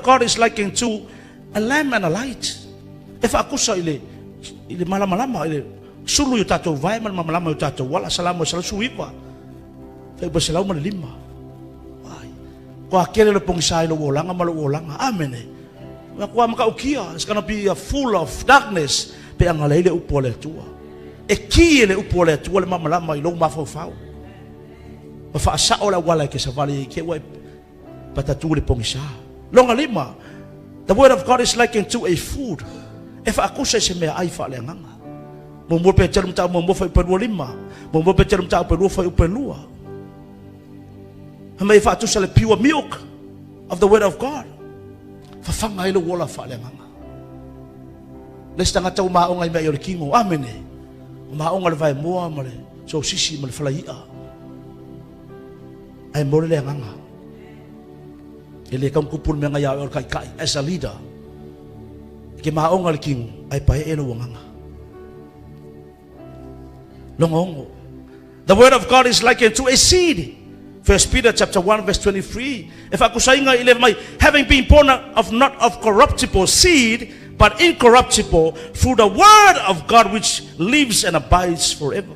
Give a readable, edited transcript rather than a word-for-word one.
God is likened to a lamp and a light. E faakusa i le i le malamalama i le sulu i o tatou vae ma le malamalama i o tatou ala. Salamo 119, fuaiupu 105. Ai. Kua kele le pogisa i lou olaga ma lou olaga. Amene. Ua kua matautia. It's gonna be a full of darkness pe a leai le upu a le Atua. E ki e le upu a le Atua le malamalama i lou mafaufau. Ma faasao le auala e te savali i te ua e patatu le pogisa. Lona lima, the word of God is likened to a food. E faakusa i se meaai faaleagaga. 1 Peteru Mataupu 1 fuaiupu 25. 1 Peteru Mataupu 2 fuaiupu 2. Fai mai e faatusa le pure milk of the word of God. Fafaga ai lou ola faaleagaga. Le isi tagata ua maoga i meaai o le tino. Amene. Ua maoga le vaemoa ma le sosisi ma le falai'a. Ae momoli le agaga. E le tau tupu le mea na ia oe o le taitai as a leader. E te maoga le tino ae paee lou agaga. Lona 6. The word of God is likened to a seed. First Peter chapter 1 verse 23. E faakusaina i le mai having been born of not of corruptible seed but incorruptible through the word of God which lives and abides forever.